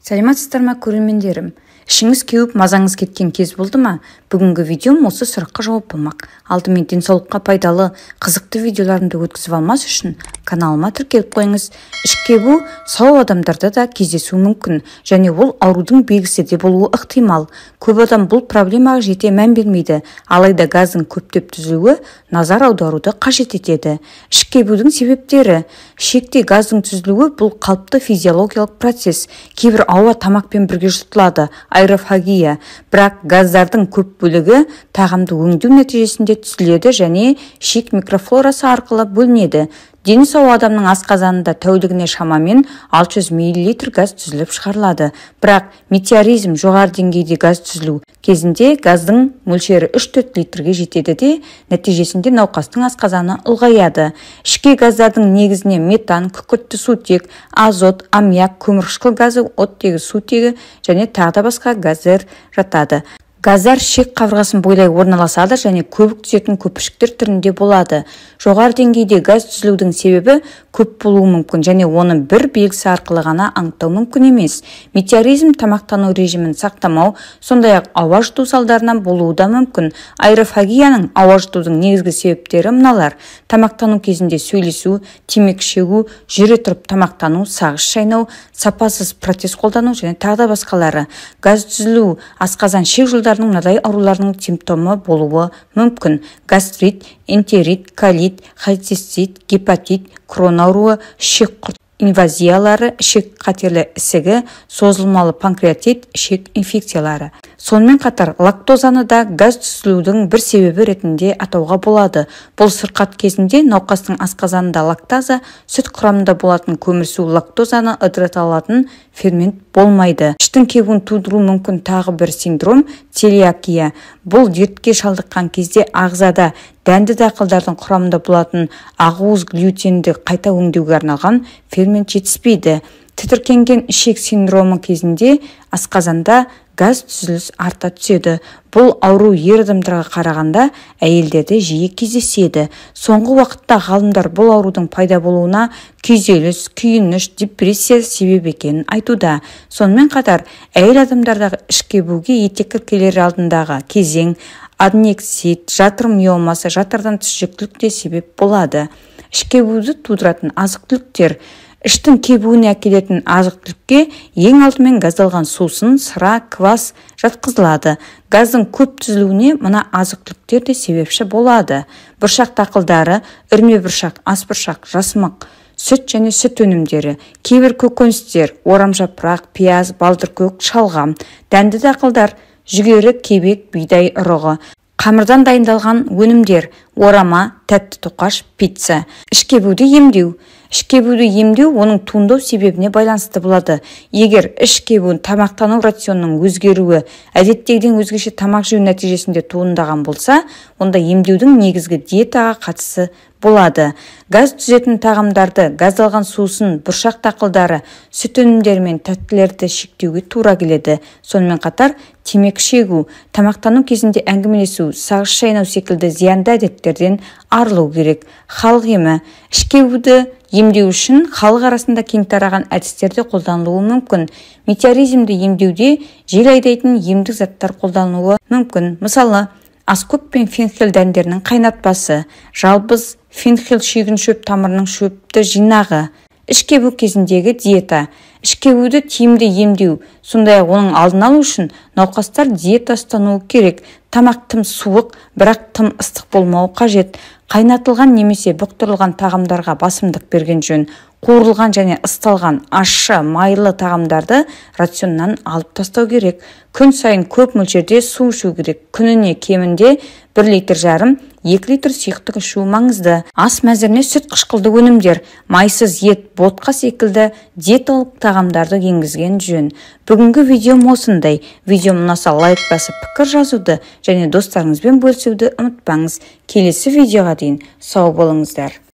Сәлеметсіздер ме, көрермендерім? Ішіңіз кеуіп, мазаңыз кеткен кез болды ма? Бүгінгі видеом осы сұраққа жауап болмақ. Алдымен денсаулыққа пайдалы, қызықты видеоларымды өткізіп алмас үшін каналыма тіркеліп қойыңыз. Іш кебу сау адамдарда да кездесуі мүмкін және ол аурудың белгісі де болуы ықтимал. Көп адам бұл проблемаға жете мән бермейді, алайда газдың көптеп түзілуі назар аударуды қажет етеді. Іш кебудің себептері. Ішекте газдың түзілуі бұл қалыпты физиологиялық процесс. Кейбір ауа тамақпен бірге жұтылады, аэрофагия. Бірақ газдардың көп бөлігі тағамды өңдеу нәтижесінде түзіледі және ішек микрофлорасы арқылы бөлінеді. Дені сау адамның асқазанында тәулігіне шамамен 600 мл газ түзіліп шығарылады. Бірақ метеоризм жоғары деңгейде газ түзілу кезінде газдың мөлшері 3-4 литрге жетеді де, нәтижесінде науқастың асқазаны ұлғаяды. Ішкі газдардың негізіне метан, күкіртті сутек, азот, аммиак, көмірқышқыл газы, оттегі, сутегі және тағы да басқа газдар жатады. Газдар ішек қабырғасын бойлай орналасады және көбік түзетін көпіршіктер түрінде болады. Жоғары деңгейде газ түзілудің себебі көп болуы мүмкін және оны бір белгісі арқылы ғана анықтау мүмкін емес. Метеоризм тамақтану режимін сақтамау, сондай-ақ ауа жұту салдарынан болуы да мүмкін. Аэрофагияның ауа жұтудың негізгі себептері мыналар: тамақтану кезінде сөйлесу, темекі шегу, жүре тұрып тамақтану, сағыз шайнау, сапасыз протез қолдану және тағы да басқалары. Газ түзілу асқазан ішек жолдарының мынадай ауруларының симптомы болуы мүмкін: гастрит, энтерит, колит, холецистит, гепатит, Крон ауруы, ішек құрт инвазиялары, ішек қатерлі ісігі, созылмалы панкреатит, ішек инфекциялары. Сонымен қатар лактозаны да газ түзілудің бір себебі ретінде атауға болады. Бұл сырқат кезінде науқастың асқазанында лактаза, сүт құрамында болатын көмірсу лактозаны ыдырата алатын фермент болмайды. Іштің кебуін тудыруы мүмкін тағы бір синдром целиакия. Бұл дертке шалдыққан кезде ағзада дәнді дақылдардың құрамында болатын ақуыз глютенді қайта өңдеуге арналған фермент жетіспейді. Тітіркенген ішек синдромы кезінде асқазанда газ түзіліс арта түседі. Бұл ауру ер адамдарға қарағанда әйелдерде жиі кездеседі. Соңғы уақытта ғалымдар бұл аурудың пайда болуына күйзеліс, күйініш, депрессия себеп екенін айтуда. Сонымен қатар әйел адамдардағы іш кебуге етеккір келер алдындағы кезең, аднексит, жатыр миомасы, жатырдан тыс жүктілік те себеп болады. Іш кебуді тудыратын азық-түліктер. Іштің кебуіне әкелетін азық-түлікке ең алдымен газдалған сусын, сыра, квас жатқызылады. Газдың көп түзілуіне мына азық-түліктер де себепші болады: бұршақ дақылдары, үрме бұршақ, ас бұршақ, жасмық, сүт және сүт өнімдері, кейбір көкөністер, орамжапырақ, пияз, балдыркөк, шалғам, дәнді дақылдар, жүгері, кебек, бидай ұрығы, қамырдан дайындалған өнімдер, орама, тәтті тоқаш, пицца. Іш кебуді емдеу. Іш кебуді емдеу оның туындау себебіне байланысты болады. Егер іш кебуін тамақтану рационының өзгеруі, әдеттегіден өзгеше тамақ жеу нәтижесінде туындаған болса, онда емдеудің негізгі диетаға қатысы болады. Газ түзетін тағамдарды, газдалған сусын, бұршақ дақылдары, сүт өнімдері мен тәттілерді шектеуге тура келеді. Сонымен қатар темекі шегу, тамақтану кезінде әңгімелесу, сағыз шайнау секілді зиянды әдеттерден арылу керек. Халық емі. Іш кебуді емдеу үшін халық арасында кең тараған әдістер де қолданылуы мүмкін. Метеоризмді емдеуде жел айдайтын емдік заттар қолданылуы мүмкін. Мысалы, аскөк пен фенхель дәндерінің қайнатпасы, жалбыз, фенхель шүйгін шөп тамырының шөпті жинағы. Іш кебу кезіндегі диета. Іш кебуді тиімді емдеу, сондай-ақ оның алдын алу үшін науқастар диета ұстануы керек. Тамақ тым суық, бірақ тым ыстық болмауы қажет. Қайнатылған немесе бұқтырылған тағамдарға басымдық берген жөн. Қуырылған және ысталған ащы, майлы тағамдарды рационнан алып тастау керек. Күн сайын көп мөлшерде су ішу керек. Күніне кемінде 1,5 литр, 2 литр сұйықтық ішу маңызды. Ас мәзіріне сүт қышқылды өнімдер, майсыз ет, ботқа секілді диеталық тағамдарды енгізген жөн. Бүгінгі видеом осындай. Видеом ұнаса лайк басып, пікір жазуды және достарыңызбен бөлісуді ұмытпаңыз. Келесі видеоға дейін сау болыңыздар.